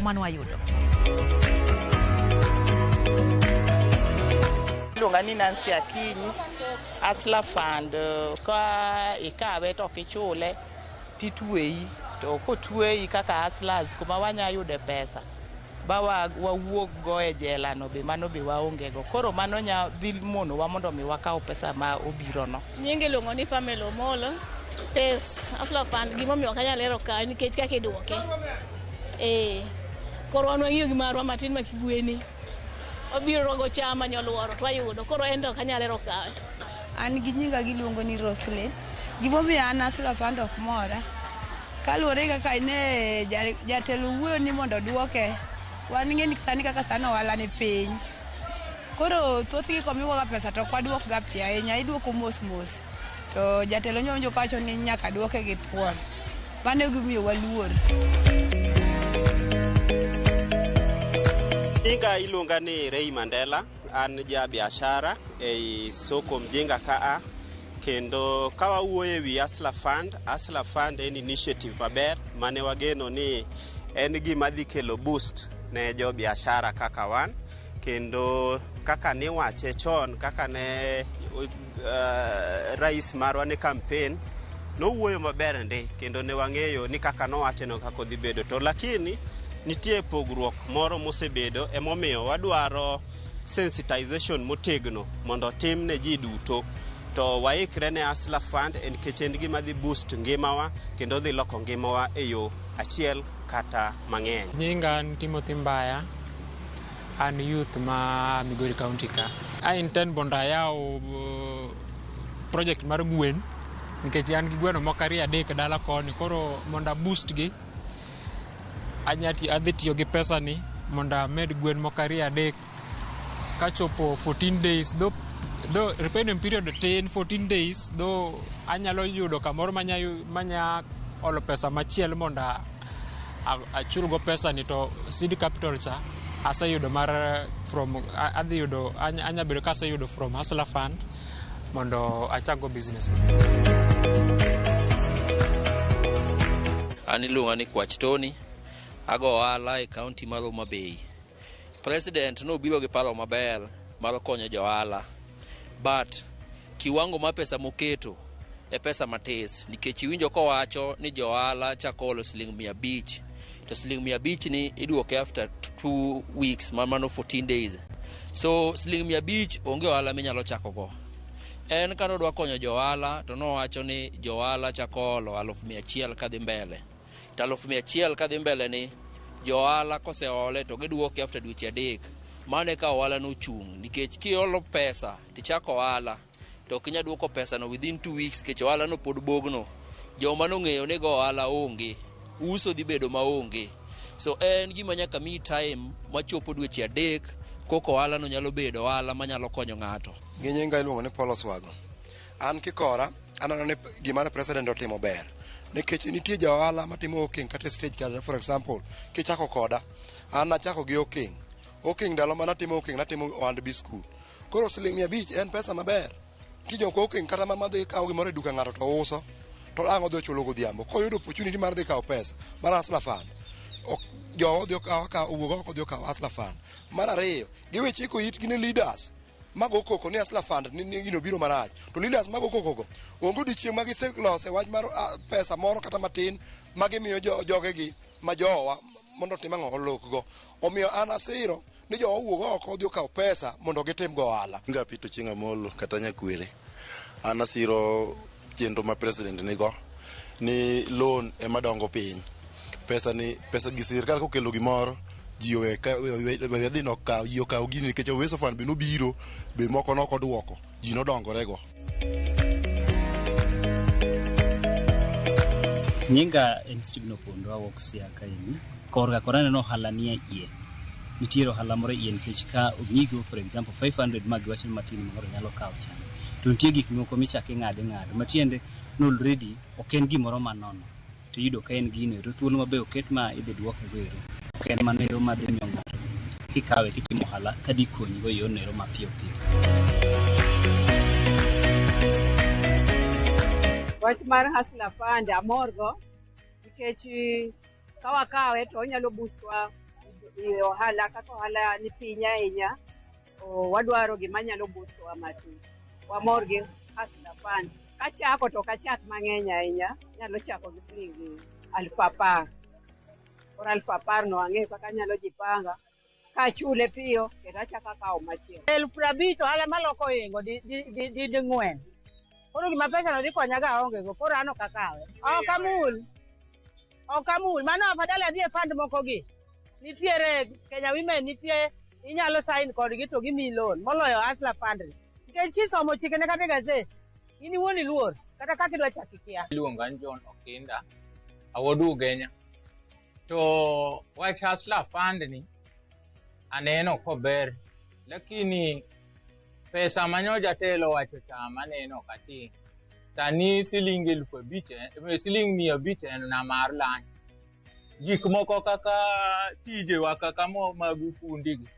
Manwayudo. Iluonga ni Nancy Akinyi. Hustler Fund, ka ikawe to ok ichule titweyi, to kotweyi kaka hustlers kuma wanya yude pesa ba wawuog go e jela no be mano be waonge go. Koro mano nya dhi monowa mondo mi wakaw pesa ma obiro no. Nyinge iluongo ni Pamela Omolo. Pes Hustler Fund, gimomiyo ok anyal lero ka nikech kaka iduoke. Koro wan wang'iyo gi marwa matin ma kibweni. Wabiro rogo chama nyoluoro to wayudo. Koro en to ok anyal lero kawe. An gi nyinga giluongo ni Roslyn. Gimomiyo an Hustler Fund ok mora, kaluwore kaka ne jatelo wuoyo ni mondo oduoke. Wan ng'e ni sani kaka sani ohala ni piny. Koro thothgi komiwaga pesa to ok waduok ga piyo ahinya, iduoko mos mos. To jatelo nyo kawacho ni nyaka duoke gi thuon. Mano e gimomiyo waluor. Nyinga iluonga ni Ray Mandela, an ja biashara ei soko Mjinga kaa, kendo ka wawuoyo ewi Hustler Fund, Hustler Fund en initiative maber mane wageno ni en gima dhi kelo boost ne jo biashara kaka wan, kendo kaka niwache chon, kaka ne rais marwa ne campaign nowuoyo maber ndi, kendo ne wang'eyo ni kaka nowache no kaka odhi bedo, to lakini nitie pogruok moro mosebedo, emomiyo wadwaro sensitization motegno mondo otim ne ji duto to waikre ne Hustler Fund nikech en gima dhi boost ngimawa kendo dhi loko ngimawa e yo achiel kata mang'eny. Nyinga en Timothy Mbaya, an youth ma Migori County ka. I intend mondo ayaw project mar gwen nikech an gi gweno moko ariyo adek dala koni, koro mondo a boost gi adhi tiyo gi pesa ni mondo amed gwen moko ariyo adek kachopo 14 days, though repayment period tin 14 days, though anyalo yudo kamoro manya olo pesa machielo mondo achulgo pesa ni, to seed capital cha aseyudo mar from adhi yudo anya bedo ka aseyudo from Hustler Fund mondo achakgo business. An iluonga ni Kwach Tony, ago ohala e kaunti mar Homa Bay. President nobiro gi paro maber mar konyo jo ohala, but kiwango mar pesa moketo e pesa matis, nikech iwinjo kowacho ni jo ohala chako holo siling 500, to siling 500 ni iduoke after 2 weeks, mano 14 days. So siling 500 onge ohala minyalo chako go. En ka nodwa konyo jo ohala to nowacho ni jo ohala chako holo 100,000 kadhi mbele. To 100,000 kadhi mbele ni jo ohala kosehole to giduoke after dweche 3. Mano eka ohala nochung', nikech kiholo pesa tichako ohala to ok inyal duoko pesa no within 2 weeks nikech ohala no pod bogno. Joma nong'eyo ni go ohala onge, uso dhi bedo maonge. So en gima nyaka miyi time machopo dweche 3 koka ohala no nyalo bedo ohala manyalo konyo ng'ato. Gi nyinga iluongo ni Paul Oswago. An kikora, aneno ni gima ne president otimo ber. Nikech nitie ja ohala matimo hawking kata stage kacha, for example, kichako koda, an nachako gi hawking. Hawking ndalo mana timo hawking, natimo ohand biskuit. Koro siling 500 en pesa maber. Nitie jok hawking kata ma dhi kawo gimoro e duka ng'ato to uso, to ang' odhi ochulo godhiambo. Koyudo opportunity mar dhi kawo pesa mar Hustler Fund, jo odhi okawo ka owuog oko odhi okawo Hustler Fund. Mar ariyo, giwe chiko itgi ne leaders mago koko ni Hustler Fund ni gino biro marach. To leaders mago koko go onge odiochieng' ma giselose wach mar pesa moro kata matin ma gimiyo jogegi ma jowa mondo otim ang'o, olokgo. Omiyo an asiro ni jowa owuog oko odhi okaw pesa mondo gitim go ohala. Nyinga Peter Ochieng' Amolo kata Nyakwere. An asiro chenro ma president nigo ni loan ema dongo piny. Pesa ni pesa gi sirkal kokelo gimoro ji owe dhi no kaw ji okaw gini nikech Uwezo Fund be nobiro be moko nok oduoko ji nodongore go. Nyinga en Stephen Opondo, awuok Siaya kaeni. Korka kora aneno ohala nie iye. Nitiere ohala moro e iye nikech ka omigo for example 500 ma giwacho ni matin ma ng'ato nyalo kawo chande. To nitie gik moko michako ing'ado ing'ado matiende ni already ok en gimoro manono. To iyudo ka en gino ero thuolo mabe oket ma idhi duoke go ero. Ok en mano ero madhi miyo ng'ato kikawe kitimo ohala kadhi konyi go e yorno ero mapiyo piyo. Wach mar Hustler Fund amorgo nikech Ka wakawe to onyalo boost wa e ohala kaka ohala ni piny ahinya. Wadwaro gima nyalo boost wa matin. Wamor gi Hustler Fund. Kachako to ok achak mang'eny ahinya, anyalo chako gi siling 10,000. Koro 10,000 no ang'eyo kaka anyalo jipanga kachule piyo kendo achako akawo machielo. 50,000 ohala maloko ohingo ding'wen. Koro gima pesa no dhi konyago aonge go, koro an ok akawe. Ok amul. Ok amul. Mano afadhali adhi e fund moko gi. Nitiere Kenya Women nitie inyalo sign kodgi to gimiyi loan moloyo Hustler Fund ni. Nikech kisomo chikene kata e gazet, in iwuon iluor kata kaka idwa chako ikia. Iluonga ni John Okinda, awuod Ugenya. To wach Hustler Fund ni aneno kober, lakini pesa manyo jatelo owacho cha maneno katin. Sani siling 5,000, siling 500 en na mar lany. Gik moko kaka tijewa kaka mag fundi gi.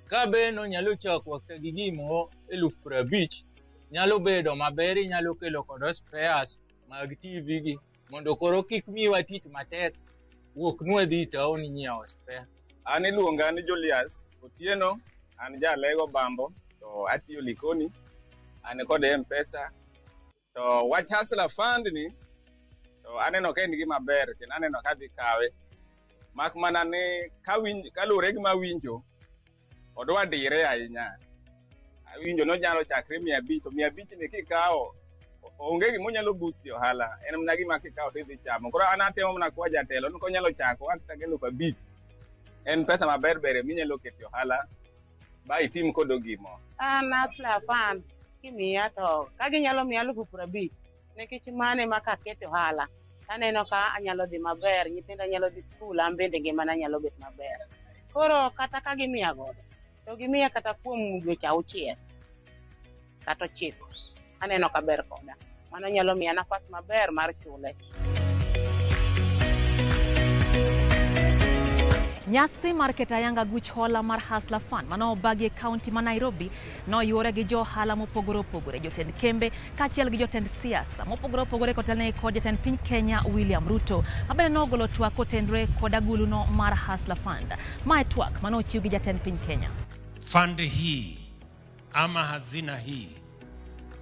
Ka be nonyalo chako gi gimo 50,000, nyalo bedo maber, inyalo kelo kod spares mag TV gi mondo koro kik miwa tich matek wuok nwa dhi town nyiewo spare. An iluonga ni Julius Otieno, an jalego bambo to atiyo Likoni, an kod M-Pesa. To wach Hustler Fund ni to aneno ka en gima ber kendo aneno ka adhi kawe. Mak mana ni kaluwore gi mawinjo, odwa dire ahinya. Awinjo nonyalo chakre 500 to 500 ni kikawo onge gima onyalo boost ohala, en mana gima kikawo to idhi chamo. Koro an atemo mana kwa jatelo ni konyalo chako kata gi 5,000 en pesa maber ber minyalo keto ohala ba itim kodo gimo. An Hustler Fund kimiya to ka ginyalo miya 50,000 nikech mano ema kaketo ohala aneno ka anyalo dhi maber, nyithinda nyalo dhi skul, an bende ngimana nyalo bet maber. Koro kata ka gimiya godo to gimiya kata kuom dweche 6 kata 9, aneno ka ber koda. Mano nyalo miya nafas maber mar chule. Nyasi mar keto ayanga guch hola mar Hustler Fund mane obagi e kaunti ma Nairobi noyuore gi jo ohala mopogore opogore, jotend kembe kaachiel gi jotend siasa mopogore opogore kotelnegi kod jatend piny Kenya William Ruto mabende nogolo twak kotenore kod aguluno mar Hustler Fund. Mae twak mane ochiw gi jatend piny Kenya. Fund hii ama hazina hii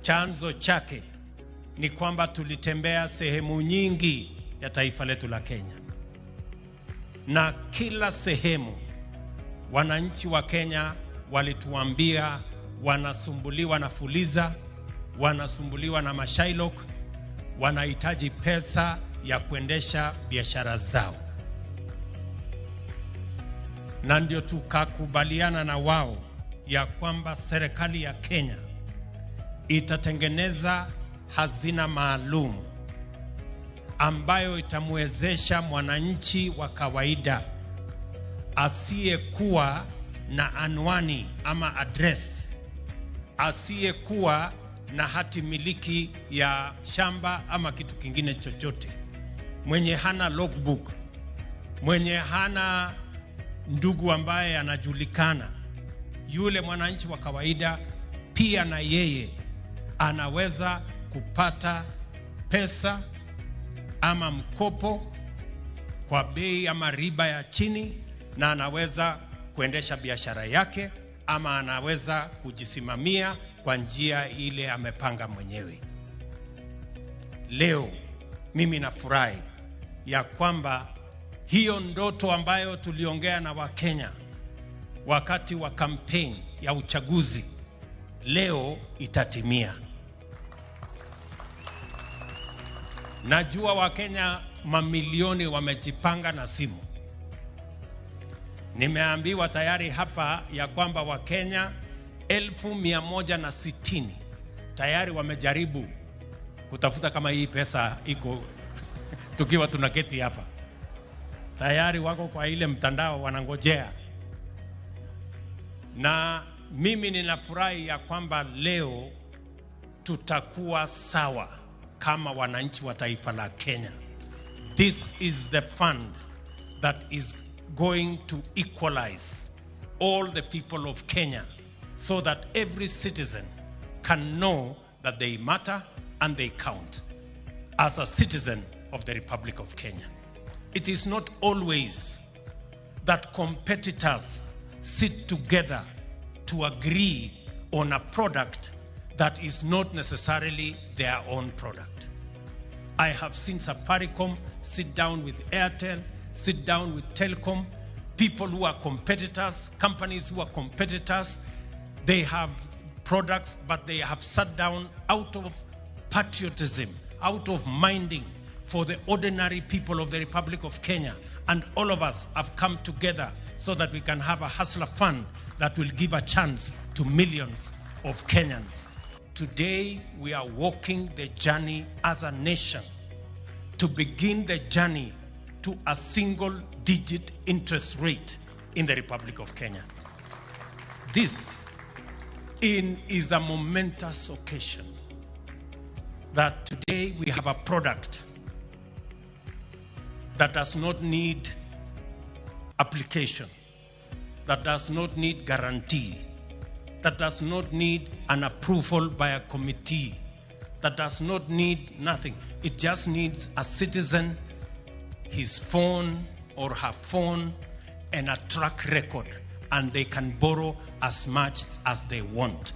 chanzo chake ni kwamba tulitembea sehemu nyingi ya taifa letu la Kenya, na kila sehemu wananchi wa Kenya walituambia wanasumbuliwa na Fuliza, wanasumbuliwa na mashailok, wanahitaji pesa ya kuendesha biashara zao. Na ndio tukakubaliana na wao ya kwamba serikali ya Kenya itatengeneza hazina maalum ambayo itamwezesha mwananchi wa kawaida asiyekuwa na anwani ama address, asiyekuwa na hati miliki ya shamba ama kitu kingine chochote, mwenye hana logbook, mwenye hana ndugu ambaye anajulikana, yule mwananchi wa kawaida pia na yeye anaweza kupata pesa ama mkopo kwa bei ama riba ya chini, na anaweza kuendesha biashara yake ama anaweza kujisimamia kwa njia ile amepanga mwenyewe. Leo mimi nafurahi ya kwamba hiyo ndoto ambayo tuliongea na Wakenya wakati wa campaign ya uchaguzi leo itatimia. Najua Wakenya mamilioni wamejipanga na simu. Nimeambiwa tayari hapa ya kwamba Wakenya 160,000 tayari wamejaribu kutafuta kama hii pesa iko tukiwa tunaketi hapa. Tayari wako kwa ile mtandao wanangojea. Na mimi ninafurahi ya kwamba leo tutakuwa sawa kama wananchi wa taifa la Kenya. This is the fund that is going to equalize all the people of Kenya so that every citizen can know that they matter and they count as a citizen of the Republic of Kenya. It is not always that competitors sit together to agree on a product that is not necessarily their own product. I have seen Safaricom sit down with Airtel, sit down with Telkom, people who are competitors, companies who are competitors. They have products, but they have sat down out of patriotism, out of minding for the ordinary people of the Republic of Kenya. And all of us have come together so that we can have a Hustler Fund that will give a chance to millions of Kenyans. Today, we are walking the journey as a nation to begin the journey to a single digit interest rate in the Republic of Kenya. This is a momentous occasion that today we have a product that does not need application, that does not need guarantee, that does not need an approval by a committee, that does not need nothing. It just needs a citizen, his phone or her phone, and a track record, and they can borrow as much as they want.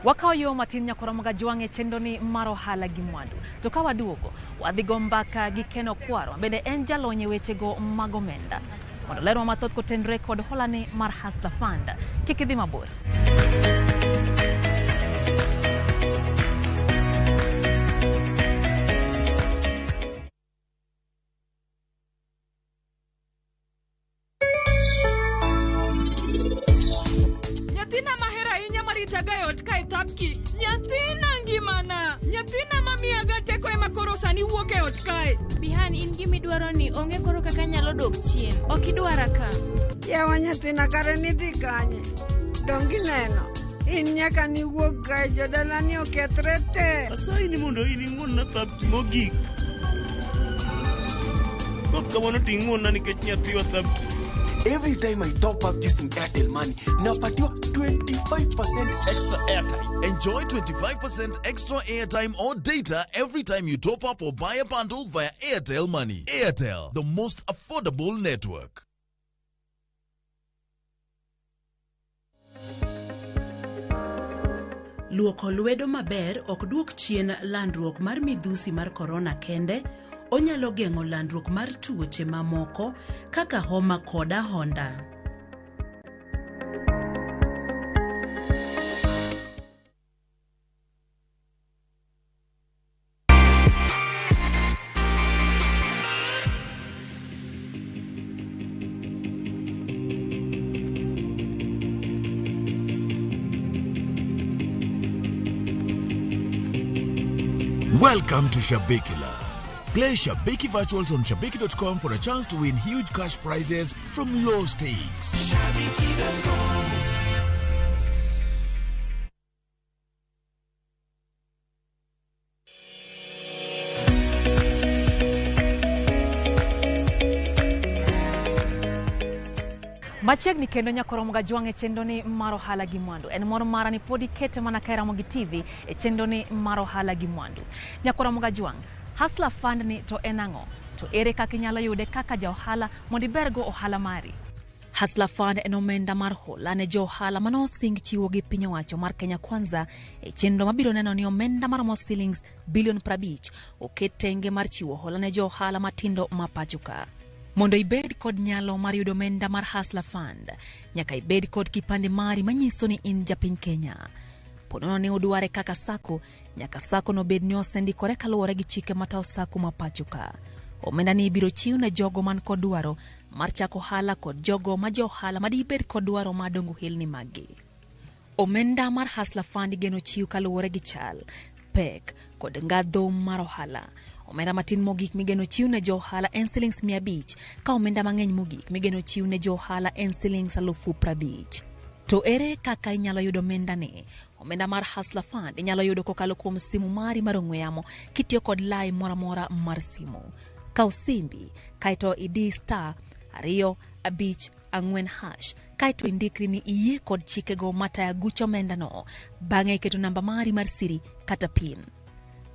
Wakawo yo matin nyakoromoga jwang' e chenro ni mar ohala gi mwandu. To ka waduogo, wadhi go mbaka gi Ken Okwaro, bende en jalony e wechego mag omenda. Mondo lerwa mathoth kotenore kod holani mar Hustler Fund. Kik idhi mabor. Nyathina mahero ahinya maritaga e ot kae thapki. Nyathina ngimana. Nyathina mamiyaga teko ema koro sani wuok e ot kae. Bihan, in gimidwaro ni onge koro kaka nyalo dok chien. Ok idwara ka. Yawa nyathina kare nidhi kanye? Dong ineno. In nyaka niwuog kae jodalani okethre te. Asayi ni mondo in ing'uonna thapki mogik. Kok kamano to ing'uonna nikech nyathiwa thapki. Every time I top up using Airtel Money, napatiwa 25% extra airtime. Enjoy 25% extra airtime or data every time you top up or buy a bundle via Airtel Money. Airtel, the most affordable network. Luoko lwedo maber ok duok chien landruok mar midhusi mar korona kende, onyalo geng'o landruok mar tuoche mamoko kaka homa kod ahonda. Welcome to Shabiki Land. Play Shabiki Virtuals on Shabiki.com for a chance to win huge cash prizes from low stakes. Shabiki.com. Machiegni kendo nyakoromoga jwang' e chenro ni mar ohala gi mwandu. En mor mara ni pod ikete mana ka Ramogi TV e chenro ni mar ohala gi mwandu. Nyakoromoga jwang', Hustler Fund ni to en ang'o? To ere kaka inyalo yude kaka ja ohala mondo ibergo ohala mari? Hustler Fund en omenda mar hola ne jo ohala mane osing chiwo gi piny owacho mar Kenya Kwanza e chenro mabiro neno ni omenda maromo silings bilion 50 oket tenge mar chiwo hola ne jo ohala matindo ma pacho ka. Mondo ibed kod nyalo mar yudo omenda mar Hustler Fund, nyaka ibed kod kipande mari manyiso ni in japiny Kenya. Ponono ni udware kaka sako, nyaka sako no bed ni osendikore kaluwore gi chike matayo sako ma pacho ka. Omenda ni ibiro chiw ne jogo man kod dwaro mar chako ohala kod jogo ma jo ohala madibed kod dwaro mar dongo ohelni maggi. Omenda mar Hustler Fund igeno chiw kaluwore gi chal, pek kod ngadho mar ohala. Omenda matin mogik migeno chiw ne jo ohala en silings 500, ka omenda mang'eny mogik migeno chiw ne jo ohala en silings 50,000. To ere kaka inyalo yudo omenda ni? Omenda mar Hustler Fund inyalo yudo kokalo kuom simu mari mar ong'we yamo kitiyo kod lai moro amora mar simu. Kaw simbi kaeto idi star 254# kaeto indikri ni iyie kod chikego matayo aguch omenda no. Bang'e iketo namba mari mar siri kata PIN.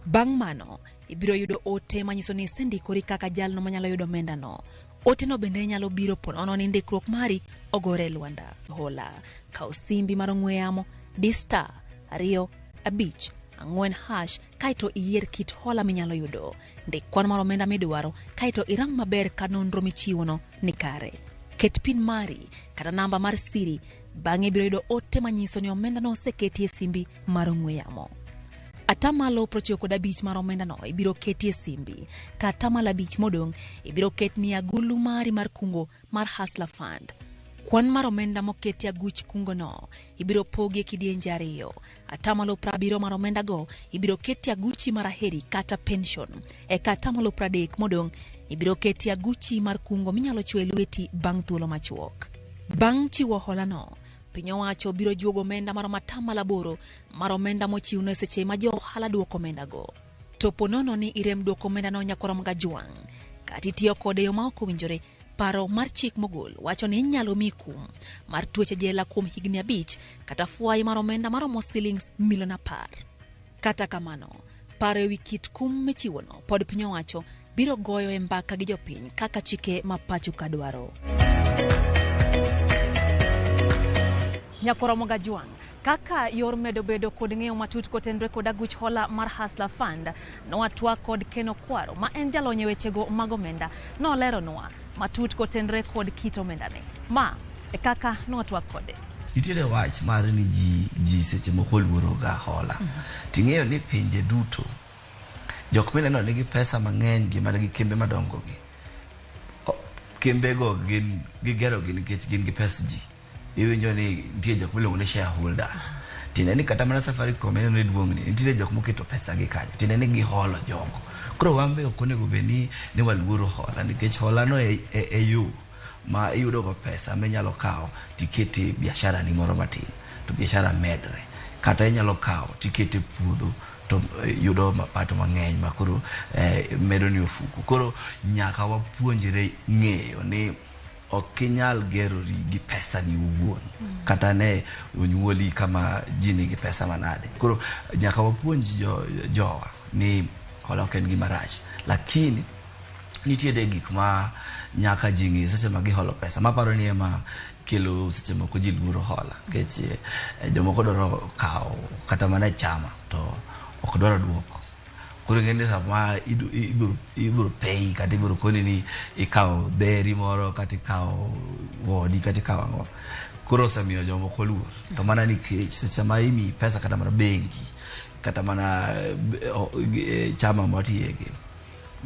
Bang' mano, ibiro yudo ote manyiso ni isendikori kaka jalno manyalo yudo omendano. Oteno bende nyalo biro ponono ni ndikruok mari ogore e lwanda. Hola, kaw simbi mar ong'we yamo, di star 2 5 4 hash kaeto iyier kit hola minyalo yudo. Ndik kwan mar omenda midwaro kaeto irang maber ka nonro michiwono ni kare. Ket pin mari kata namba mar siri, bang'e ibiro yudo ote manyiso ni omendano oseketi e simbi mar ong'we yamo. Atamalo 95 mar omendano ibiro keti e simbi, ka atamalo 5 modong' ibiro ketni e agulu mari mar kungo mar Hustler Fund. Kwan mar omenda moketi e aguch kungono ibiro pogi e kidienje ariyo. Atamalo 70 mar omendago ibiro keti e aguchi mar aheri kata pension. Eka atamalo 30 modong' ibiro keti e aguchi mar kungo minyalo chwe lweti bang' thuolo machuok. Bang' chiwo holano, piny owacho biro juogo omenda maromo atamalo 8 mar omenda mochiwno e seche ma jo ohala duoko omendago. To po nono ni irem duoko omendano nyakorom gajwang', kata itiyo kode e yo ma ok owinjore, paro mar chik mogol wacho ni inyalo mi kum mar twech e jela kuom higni 5 kata fwai mar omenda maromo silings milion 10. Kata kamano, paro ewi kit kum michiwono pod piny owacho biro goyo e mbaka gi jopiny kaka chike ma pacho ka dwaro. Nyakoromo Gajwang', kaka yor medo bedo kod ng'eyo matut kotenore kod aguch hola mar Hustler Fund, nowatwa kod Ken Okwaro ma en jalony e wechego mag omenda, noleronwa matut kotenore kod kit omendane. Ma e kaka nowatwa kode. Nitiere wach mar ni ji seche moko oluoro ga hola. Ting'eyo ni pinje duto jok mineno nigi pesa mang'eny gi mana gi kembe madongo gi. Kembego gin gigero gi nikech gin gi pes ji. Iwinjo ni nitie jok miluongo ni shareholders. Tiende ni kata mana Safaricom ineno ni duong' ni nitiere jok moketo pesa gi kanyo. Tiende ni giholo jogo. Koro wan be ok onego bed ni waluoro hola nikech hola no e yo ma iyudo go pesa minyalo kawo tikete biashara ni moro matin to biashara medre. Kata inyalo kawo tikete puodho to yudo mapato mang'eny ma koro medo ni ofuku. Koro nyaka wapuonjre ng'eyo ni ok inyal gerori gi pesa ni owuon. Kata ne onyuoli kama ji nigi pesa manade. Koro nyaka wapuonj jowa ni hola ok en gima rach. Lakini nitiere gik ma nyaka ji ng'e seche ma giholo pesa. Maparo ni ema kelo seche moko ji luoro hola. Nikech jomoko dwaro kawo kata mana e chama to ok dwaro duoko. Koro ing'e ni sama ibiro peyi kata ibiro koni ni ikawo dheri moro kata ikawo wodi kata ikawo ang'o. Koro osemiyo jomoko luor. To mana nikech seche ma imiyi pesa kata mana bengi kata mana chama mwatiyegi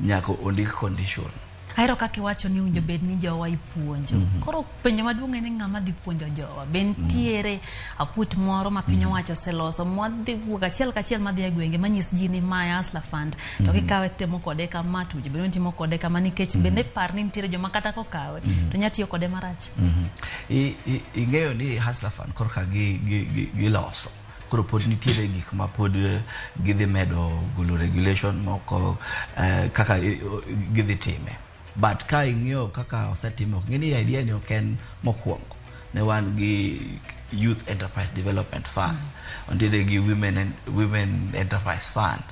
nyaka ondik condition. Ahero kaka iwacho ni owinjo bed ni jowa ipuonjo. Koro penjo maduong' en ni ng'ama dhi puonjo jowa. Be nitiere aput moro ma piny owacho oseloso mwadhi wuok achiel kachiel madhi e gwenge manyis ji ni mae Hustler Fund to kikawe timo kode kama to owinjo bed ni timo kode kama nikech bende par ni nitiere joma kata kokawe to nya tiyo kode marach. Ing'eyo ni Hustler Fund korka giloso. Koro pod nitiere gik ma pod gidhi medo golo regulation moko kaka gidhi time. But ka ing'iyo kaka osetime, ok ng'e ni idea ni ok en mokwongo. Ne wan gi Youth Enterprise Development Fund, wantiere gi Women Enterprise Fund,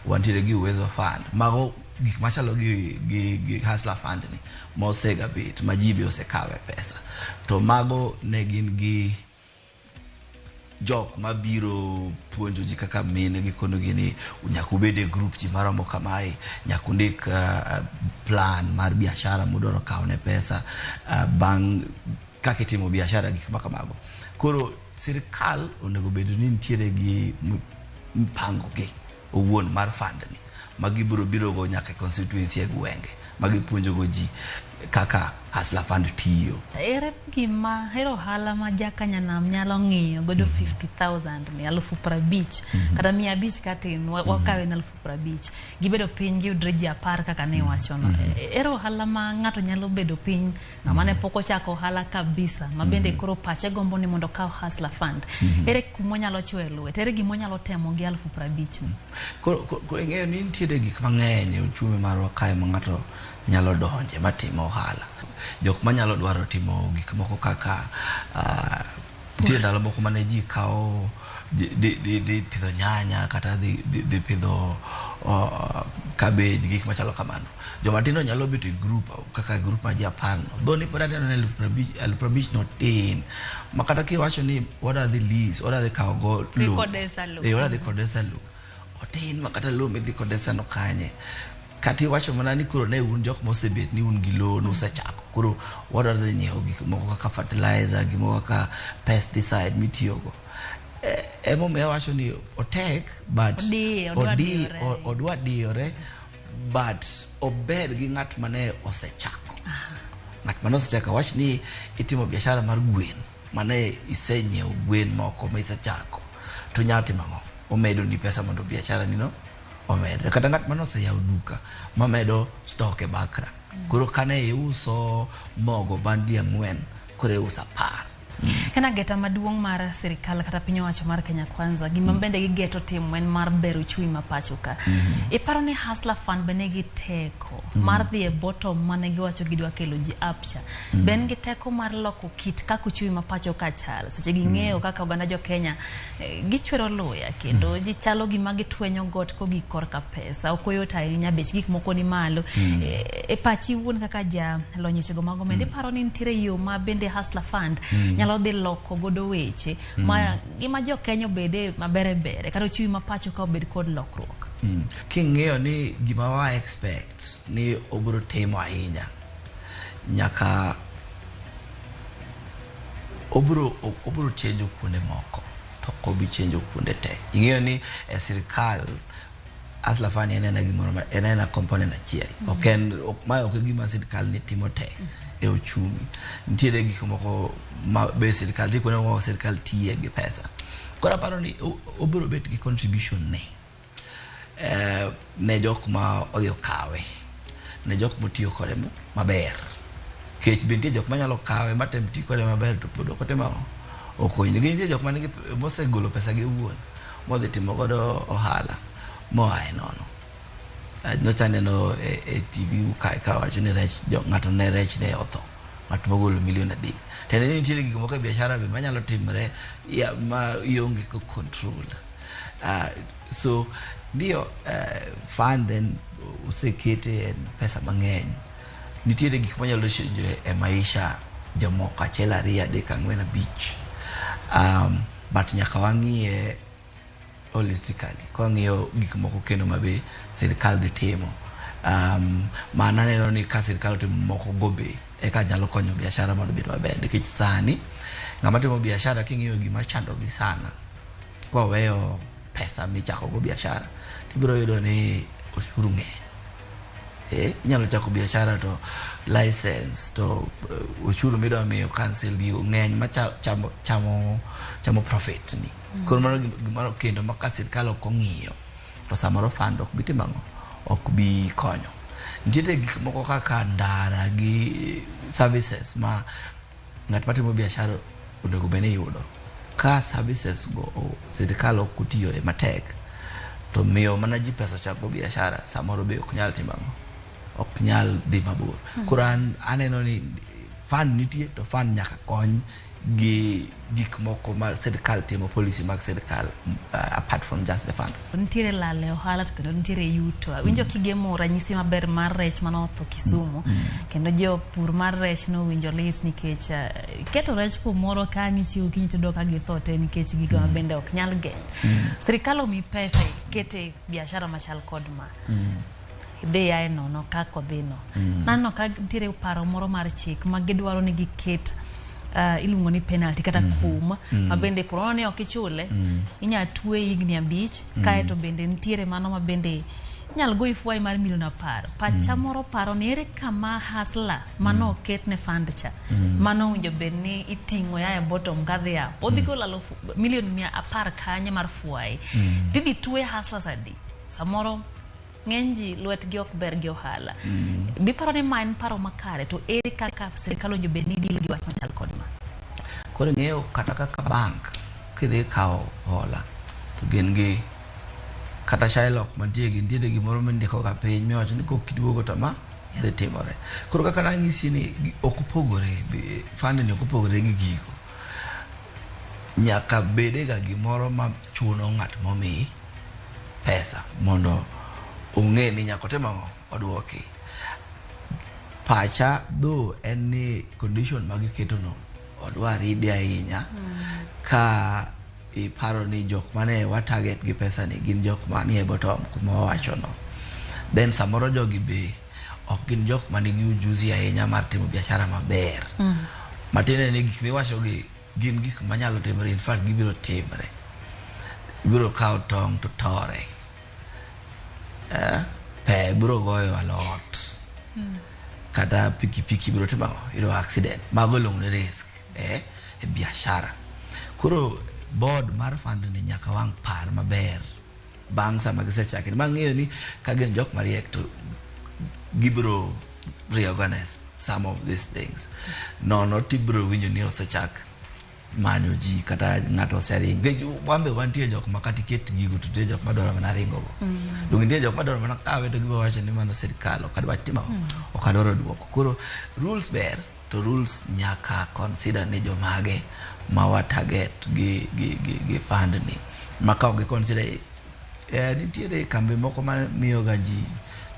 wantiere gi Uwezo Fund. Mago gik machalo gi Hustler Fund ni mosega bet ma ji be osekawe pesa. To mago ne gin gi jok mabiro puonjo ji kaka mine gikono gi ni nyaka ubed e group ji maromo kamae, nyaka undik plan mar biashara mudwaro kawo ne pesa bang' kaka itimo biashara gik ma kamago. Koro sirikal onego bed ni nitiere gi mpango gi owuon mar fund ni ma gibiro biro go nyaka e constituency e gwenge ma gipuonjo go ji kaka Hustler Fund tiyo. Ere gima ere ohala ma jakanyanam nyalo ng'iyo godo 50,000 ni 50,000 kata 500 katin wakawe ni 50,000 gibedo piny giyudre ji 10 kaka ne iwachono. Ere ohala ma ng'ato nyalo bedo piny ng'ama ne pok ochako ohala kabisa ma bende koro pache gombo ni mondo okaw Hustler Fund. Ere kuma onyalo chwoye lwete? Ere gima onyalo temo gi 50,000 ni? Koro ing'eyo ni nitiere gik mang'eny e uchumi marwa kae ma ng'ato nyalo donje matimo ohala. Jok manyalo dwaro timo gik moko kaka Nitie ndalo moko mane ji kawo dhi pidho nyanya kata dhi pidho cabbage, gik machalo kamano. Joma tindo nyalo bet e group kaka group mar ji 10 no. Though ni pod aneno ni 50,000 no tin. Ma kata kiwacho ni wadwa dhi lease, wadwa dhi kawo go Dhi loan. kodesa loan. Eh, wadwa dhi kodesa loan. Otin ma kata loan midhi kodesa no kanye. Kata iwacho mana ni koro ne un jok mosebet ni un gi loan usechako. Koro wadwa dhi nyiewo gik moko kaka fertilizer, gik moko kaka pesticide mitiyogo. Emomiyo awacho ni otek but Odiye, odwa diyore. Odwa diyore but ober gi ng'at mane osechako. Ng'at mane osechako, awach ni itimo biashara mar gwen, mane isenyiewo gwen moko ma isechako, to inyalo timo ang'o? Omedo ni pesa mondo biashara ni no omedre. Kata ng'at mane oseyawo duka mamedo stock e bakra. Koro kane iuso mogo bandi 4, koro iuso 10. Kana geta maduong' mar sirikal kata piny owacho mar Kenya Kwanza, gima bende gigeto timo en mar bero uchumi ma pacho ka. Iparo ni Hustler Fund be nigi teko mar dhi e bottom mane giwacho gidwa kelo ji up cha. Be en gi teko mar loko kit kaka uchumi ma pacho ka chal. Seche ging'eyo kaka oganda jo Kenya gichwero luya kendo ji chalo gima gitwenyo got kogik korka pesa. Ok oyot ahinya, bech gik moko ni malo. E pachi wuon kaka jalony e wechego mag omenda, iparo ni nitiere yo ma bende Hustler Fund nyalo dhi loko godo weche ma gima jo Kenya obede mabere bere kata uchumi ma pacho ka obed kod lokruok. King'iyo ni gima wa expect ni obiro timo ahinya, nyaka obiro chenjo kuonde moko to ok obi chenjo kuonde te. Ing'eyo ni e sirikal Hustler Fund en ena gimoro en ena component achiel. Ok en mae ok e gima sirikal ni timo te e uchumi. Nitiere gik moko ma be sirikal nitie kuonde moko sirikal tiye gi pesa. Koro aparo ni obiro bet gi contribution ne. Ne jok ma odhi okawe, ne jok motiyo kode maber. Kech be nitie jok manyalo kawe matem ti kode maber to pod ok otimo ang'o? Ok okonyo. Nikech nitie jok manigi mosegolo pesa gi owuon modhi timo godo ohala moa e nono. Nyocha aneno e TV kae kawacho ni rech, ng'ato ne rech ne otho. Ng'at mogolo milion 3. Tiende ni nitiere gik moko e biashara be manyalo timre ya, ma ionge go control. So ndiyo, fund en osekete en pesa mang'eny. Nitiere gik manyalo change e maisha jomoko 1 2 3 4 5. But nyaka wang'iye holistically. Kwang'iyo gik moko kendo ma be sirikal dhi timo. Mana aneno ni ka sirikal otimo moko go be eka nyalo konyo biashara mondo obed maber. Nikech sani ng'ama timo biashara king'iyo gima chandogi sana, kwaweyo pesa michako go biashara, tibiro yudo ni osuru ng'eny. Inyalo chako biashara to license to osuru midwa miyo council gi ng'eny ma chamo profit ni. Koro mano gimoro kendo ma ka sirikal ok ong'iyo to samoro fund ok bi timo ang'o? Ok bi konyo. Nitiere gik moko kaka ndara gi services ma ng'at matimo biashara onego bed ni yudo. Ka services go sirikal ok otiyo e matek to miyo mana ji pesa chako biashara samoro be ok nyal timo ang'o? Ok nyal dhi mabor. Koro an aneno ni fund nitie to fund nyaka kony gi gik moko ma sirikal timo, policy mag sirikal, apart from just the fund. Nitiere lal e ohala to kendo nitiere yuto. Awinjo kigemo ranyisi maber mar rech mane otho Kisumu. Kendo jopur mar rech nowinjo lit nikech keto rech kumoro ka ang' ichiewo okinyi tiyudo ka githo te nikech gigo ma bende ok nyal geng'. Sirikal omi pesa ikete biashara machal kod ma. Idhi ae nono kaka odhi no. Naneno ka nitiere paro moro mar chik ma gidwaro ni giket iluongo ni penalty kata kum ma bende porono ni ok ichule inya twe higni 5 kaeto bende nitiere mano ma bende inyal goyi fwai mar milion 10. Pacha moro paro ni ere kama hustler mano oket ne fund cha mano owinjo bed ni iting'o ya e bottom kadhi up odhi golo milion 110 kanye mar fwai tidhi twe hustlers adi samoro ng'eny ji lwetgi ok ber gi ohala. Biparo ni ma en paro makare to ere kaka sirikal owinjo bed ni deal gi wach machal kod ma? Koro ing'eyo kata kaka bank kidhi kawo hola to gin gi kata Shylock mantie gi nitiere gimoro mindiko ga piny miwacho ni kok iduogo to ma dhi timore. Koro kaka nanyisi ni ok opogore, fund ni ok opogore gi gigo. Nyaka bedega gimoro ma chuno ng'at momiyi pesa mondo ong'e ni nyaka otim ang'o oduoki. Pacha though en ni condition ma giketo no odwa ridi ahinya ka iparo ni jok mane wa target gi pesa ni gin jok manie bottom kuma wawacho no. Then samoro jogi be ok gin jok manigi ujuzi ahinya mar timo biashara maber. Matiende ni gik miwacho gi gin gik manyalo timore, in fact gibiro timre. Ibiro kawo tong' to tore. Pe biro goyo alot. Kata pikipiki biro timo ang'o? Yudo accident. Mago iluongo ni risk e biashara. Koro board mar fund ni nyaka wang' par maber bang' sama gisechake. Mang'eyo ni ka gin jok mariek to gibiro reorganize some of these things. Nono tibiro winjo ni osechak manyo ji kata ng'ato oseringo. Nikech wan be wantie jok ma kata iket gigo to nitie jok madwaro mana ringo go. To nitie jok madwaro mana kawe to gibiro wacho ni mano sirikal ok adwa timo ang'o? Ok adwaro duoko. Koro rules ber to rules nyaka consider ni jomage ma wa target gi fund ni. Ma ka ok gi consider nitiere kambi moko ma miyo ga ji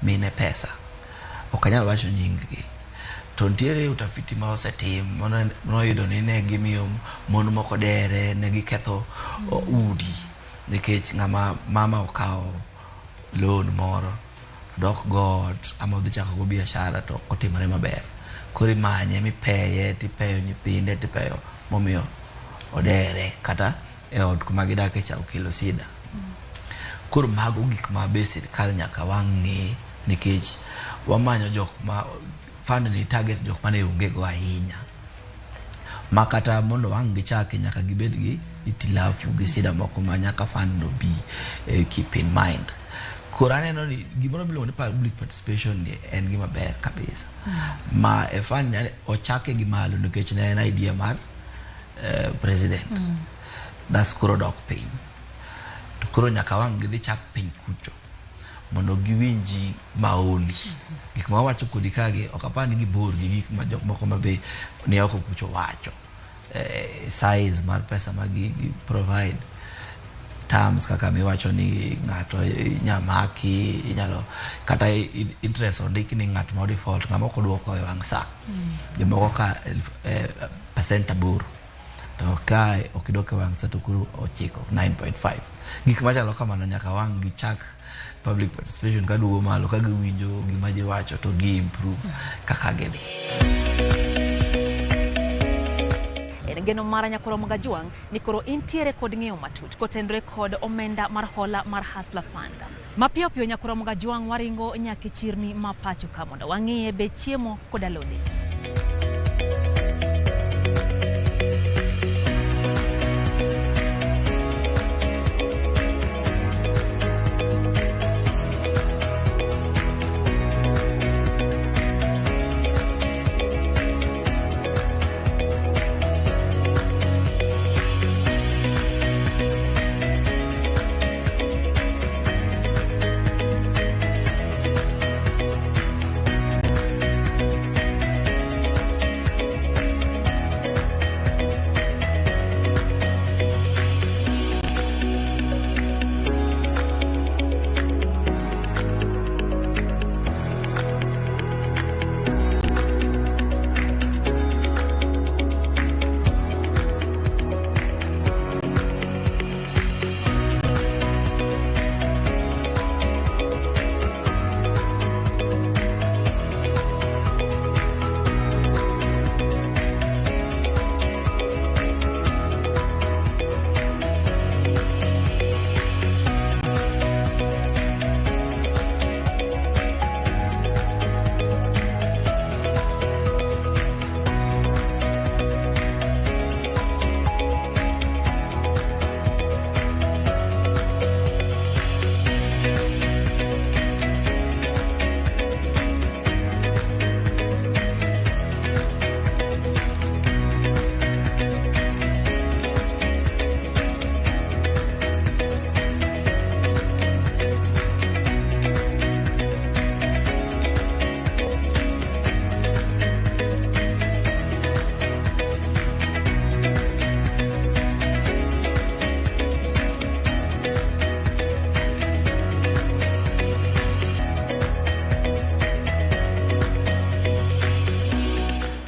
mine pesa. Ok anyal wacho nying gi. To nitiere utafiti ma osetim manoyudo ni ne gimiyo mon moko dere, ne giketho udi nikech ng'ama mama okawo loan moro dok go ot ama odhi chako go biashara to ok otimore maber. Koro imanye mipeye tipeyo nyithinde tipeyo momiyo odere kata e ot kuma gidake cha okelo shida. Koro mago gik ma be sirikal nyaka wang'e nikech wamanyo jok ma fund ni target jok mane onge go ahinya. Ma kata mondo wang' gichaki nyaka gibed gi itilafu gi shida moko ma nyaka fund no bi keep in mind. Koro aneno ni gimoro miluongo ni public participation ni en gima ber kabisa. Ma e fund ni ochake gi malo nikech ne en idea mar president. That's koro dok piny. To koro nyaka wang' gidhi chak piny kucho mondo giwinji maoni. Gik ma wawacho kodi kagi ok apar ni gibor gi gik ma jok moko ma be ni oko kucho wacho. Size mar pesa ma gi provide terms kaka miwacho ni ng'ato inya maki inyalo kata interest ondik ni ng'at ma default ng'ama ok oduoko e wang' sa. Jomoko ka 8% to ka ok idwoko e wang' sa to koro 9 9.5. Gik machalo kamano nyaka wang' gichak public participation kaduogo malo ka giwinjo gima ji wacho to gi improve kaka gidhi. En geno mara nyakoro Magajuang' ni koro intiere kod ng'eyo matut kotenore kod omenda mar hola mar Hustler Fund. Mapiyo piyo nyakoro Magajuang' waringo nyaka e chirni ma pacho ka mondo wang'iye bech chiemo kod alode.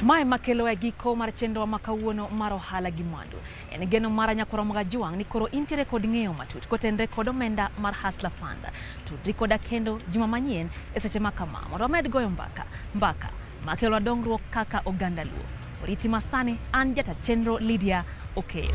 Mae makelo e giko mar chenro ma kawuono mar ohala gi mwandu. En geno mara nyakwaro Magajuang' ni koro intiere kod ng'eyo matut kotenre kod omenda mar Hustler Fund. Tudri koda kendo juma manyien e seche ma kama mondo wamed goyo mbaka. Mbaka makelo dongruok kaka oganda Luo. Oriti masani an jata chenro Lydia Okeyo.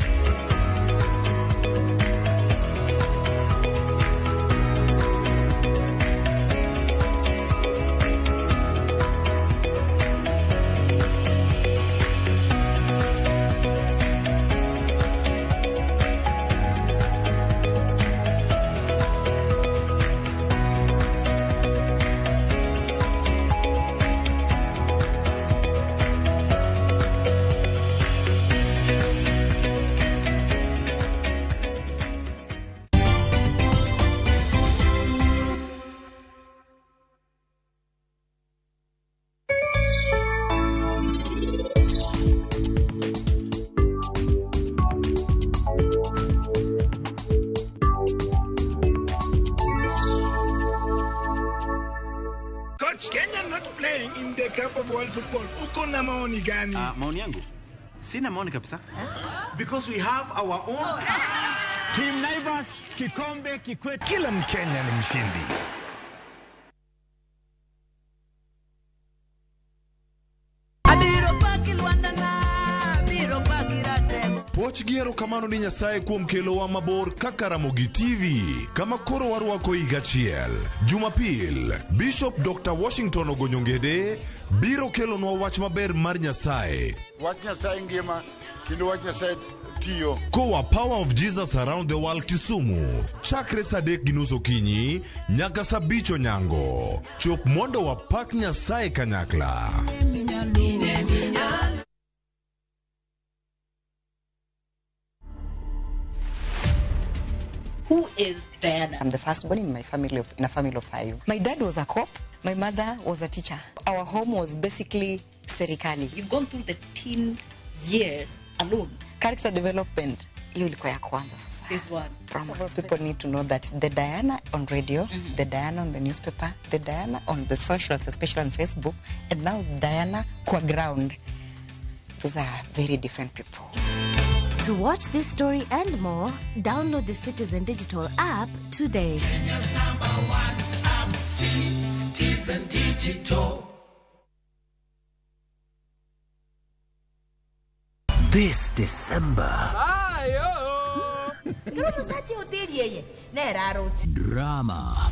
Coach, Kenya not playing in the Cup of World Football. Uko na maoni gani? Maoni yangu? Sina maoni kabisa. Because we have our own Team Naivas, kikombe kikwetu. Kila Mkenya ni mshindi. Puoch gi erokamano ni Nyasaye kuom kelowa mabor kaka Ramogi TV kama koro warwako higa achiel. Jumapil, Bishop Dr. Washington Ogonyo Ngede biro kelonwa wach maber mar Nyasaye. Wach Nyasaye ngima kendo wach Nyasaye tiyo. Koa Power of Jesus Around the World Kisumu, chakre saa 3:30 okinyi nyaka saa 5 onyango. Chop mondo wapak Nyasaye kanyakla. Who is Diana? I'm the firstborn in my family in a family of 5. My dad was a cop. My mother was a teacher. Our home was basically serikali. You've gone through the teen years alone. Character development, hiyo ilikuwa ya kwanza sasa. This one. Romance. People need to know that the Diana on radio, the Diana on the newspaper, the Diana on the socials, especially on Facebook, and now Diana kwa ground. Those are very different people. To watch this story and more, download the Citizen Digital app today. Kenya's number one app, Citizen Digital. This December. Drama.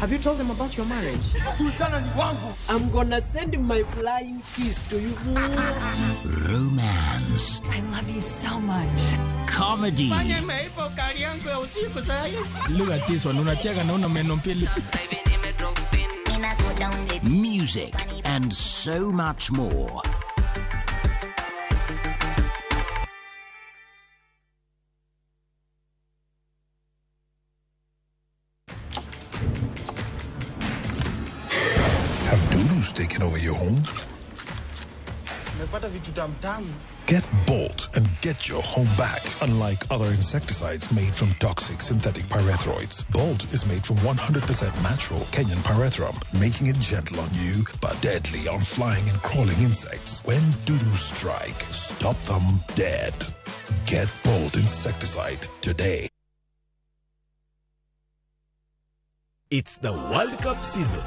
Have you told them about your marriage? Sultana ni wangu. I'm gonna send my flying kiss to you. Romance. I love you so much. Comedy. Look at this one. Unacheka na una meno mbili. Music and so much more. Have dudus taken over your home? Get Bolt and get your home back. Unlike other insecticides made from toxic synthetic pyrethroids, Bolt is made from 100% natural Kenyan pyrethrum, making it gentle on you but deadly on flying and crawling insects. When dudus strike, stop them dead. Get Bolt insecticide today. It's the World Cup season.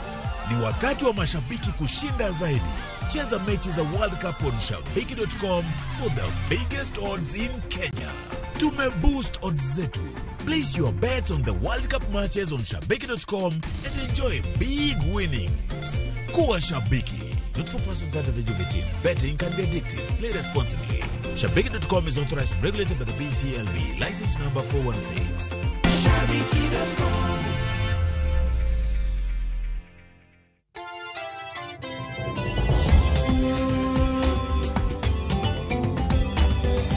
Ni wakati wa mashabiki kushinda zaidi. Cheza mechi za World Cup on Shabiki.com for the biggest odds in Kenya. Tume boost odds zetu. Place your bets on the World Cup matches on Shabiki.com and enjoy big winnings. Kuwa Shabiki. Not for persons under the age of 18. Betting can be addictive. Play responsibly. Shabiki.com is authorized and regulated by the BCLB. License number 416. Shabiki.com.